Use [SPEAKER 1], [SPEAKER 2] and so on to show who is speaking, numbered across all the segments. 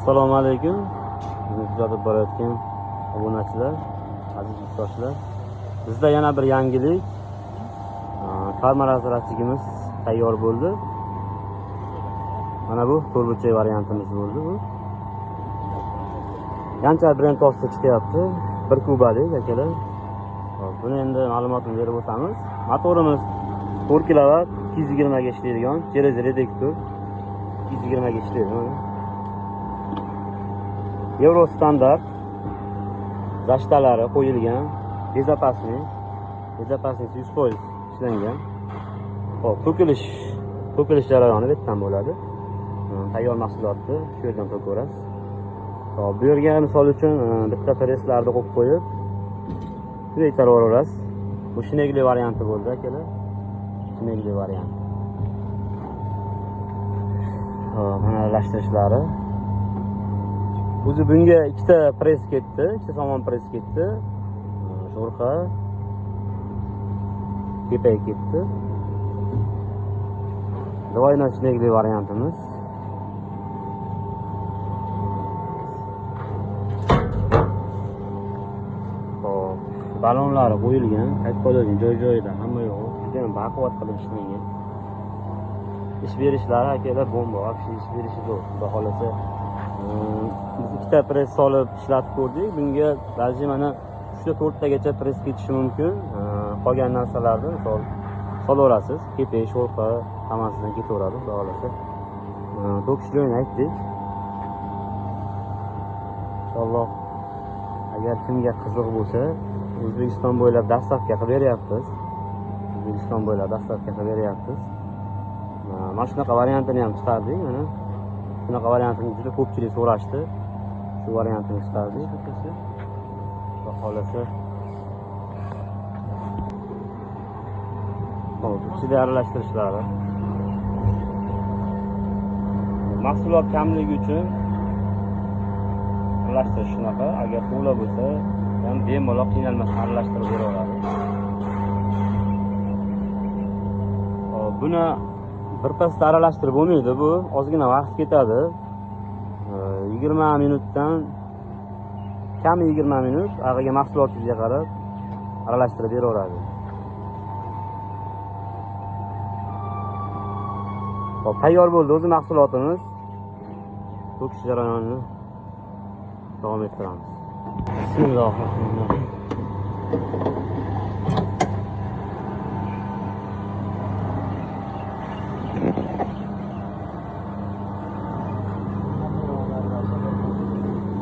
[SPEAKER 1] Assalomu alaykum. Bizni kuzatib borayotgan obunachilar, aziz yurtdoshlar. Bizda yana bir yangilik. Karma razratchigimiz tayyor bo'ldi. Mana bu to'rtburchak variantimiz bo'ldi bu. Yancha brend ostida chiqyapti. 1 kubalik akalar. Hop, buni endi ma'lumotini berib o'tamiz. Motorimiz 4 kilovat 220 ga ishlaydigan, через reduktor 220 ga ishlaydi mana. Yevro standart защиталari qo'yilgan, безопасный, безопасный 100% ishlangan. Hop, to'kilish jarayoni bu yerdan bo'ladi. Tayyor mahsulotni shu yerdan to'kaverasiz. Hop, bu yerga misol uchun bitta presslarni qo'yib qo'yib, shunday itaraverasiz. Bu shinegli varianti bo'ldi akalar. Shinegli variant. Hop, mana aralashtirishlari. O'zi bunga ikkita press ketdi, ikkita somon press ketdi. Sho'rxa tepaga ketdi. Двойной shnegli variantimiz. Hop, balonlari qo'yilgan, aytib joy-joyida hamma yo'q. Juda ham baquvvat qilib ishlangan. Ish berishlari akalar bomba, вообще ish berishi zo'r. Xudo xolasa, biz ikkita press solib ishlatib ko'rdik. Bunga даже mana 3ta 4tagacha press ketishi mumkin. Qolgan narsalarni misol solaverasiz. Kepak, sho'rqa hammasidan ketaveradi, xudo xolasa. To'kish joyini aytdik. Inshaalloh agar kimga qiziq bo'lsa, O'zbekiston bo'ylab dastavka qilib beryapmiz. O'zbekiston bo'ylab dastavka qilib beryapmiz. Mana shunaqa variantini ham chiqardik mana. Shunaqa variantini juda ko'pchilik so'rashdi. Shu variantini chiqardik bittasi. Xudo xolasa. Hop, ichida aralashtirishlari. Mahsulot kamligi uchun aralashtirish shunaqa. Agar to'la bo'lsa, ham bemalol qiynalmasdan aralashtirib beraveradi. Hop, buni birpasda aralashtirib bo'lmaydi bu. Ozgina vaqt ketadi. 20 minutdan kami 20 minut ag'iga mahsulotingizga qarab aralashtirib beraveradi. Hop, tayyor bo'ldi o'zi mahsulotimiz. To'kish jarayonini davom ettiramiz. Bismillahirrohmanirrohim.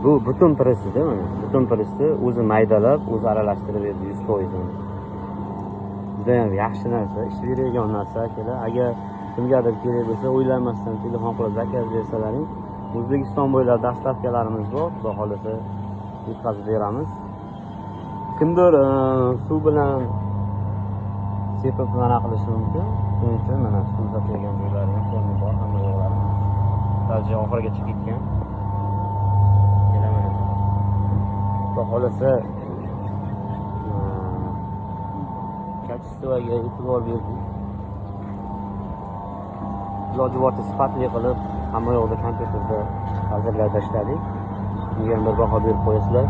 [SPEAKER 1] Bu butun pressida mana, butun pressni o'zi maydalab, o'zi aralashtirib berdi 100%. Juda ham yaxshi narsa, ish beradigan narsa akalar. Agar kimgadir kerak bo'lsa, o'ylanmasdan telefon qilib zakaz bersalaring, O'zbekiston bo'ylab dastavkalarimiz bor, xudo xolasa yetkazib beramiz. Kimdir suv bilan sepib mana qilishi mumkin. Shuning uchun mana suv sachaygan joylari ham polni bor, hamma yo'qlari. Даже oxirigacha ketgan. Kelaman. Xudo xolasa качествоga e'tibor berdik. Iloji boricha sifatli qilib, hamma yoqda kompyuterda hozirlab tashladik. Bunga ham bir baho berib qo'yasizlar.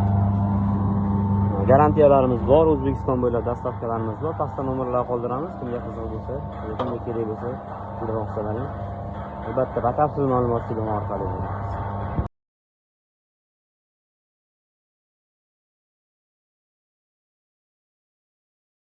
[SPEAKER 1] Garantiyalarimiz bor, O'zbekiston bo'ylab dastavkalarimiz bor. Pastda nomerlar qoldiramiz. Kimga qiziq bo'lsa, kimga kerak bo'lsa, telefon qilsalaring. Albatta, batafsil ma'lumot telefon orqali beramiz.